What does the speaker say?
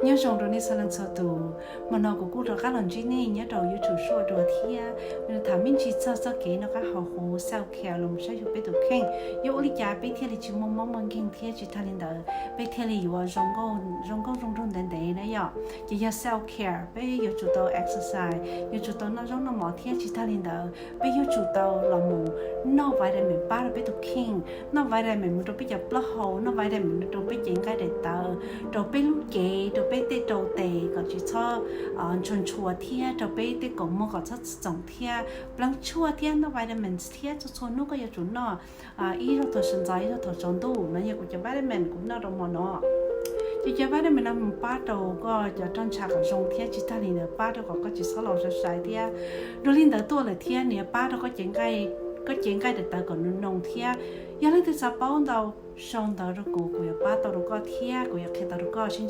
Nyob zoo rau nej txhua leej txhua tus, hmo no kuv kuj rov qab los ntsib nej nyob rau YouTube Suab Dua thiab. Tham me ntsis txog txoj kev noj qab haus huv, self care los saib xyuas peb tus kheej. Yog ua li cas peb thiaj li tsis muaj mob muaj nkeeg thiab tsis tag li ntawd peb thiaj li yuav zoo nkauj zoo nraug ntev ntev na yom? Ces yog self care, peb yuav tsum tau exercise, yuav tsum tau noj zaub noj mov thiab tsis tag li ntawd peb yuav tsum tau los mus noj vitamin pab rau peb tus kheej, noj vitamin mus rau peb cov plaub hau, noj vitamin mus rau peb cev nqaij daim tawv, rau peb lub cev, rau peb tej rau tes kom tsis txhob ntshua ntshua thiab rau peb tej kaus muag kom txhob txi txoom thiab pleev tshuaj thiab noj vitamins thiab txhua txhua hnub koj yuav tsum noj ib zaug thaum sawv ntxov ib zaug thaum tsaus ntuj no yog kuv cov vitamin kuv noj rau hmo no. Ces cov vitamin no mus pab rau koj cov roj ntsha kom zoo thiab tsis tag li ntawd pab rau kom koj tsis txhob los sai sai thiab. Dua li ntawd tuaj lawm thiab nws yuav pab rau koj cev nqaij daim tawv kom nws noo thiab. Yog leej twg xav paub ntau, sau ntawv rau kuv, kuv yuav pab tau rau koj thiab kuv yuav qhia tau rau koj seb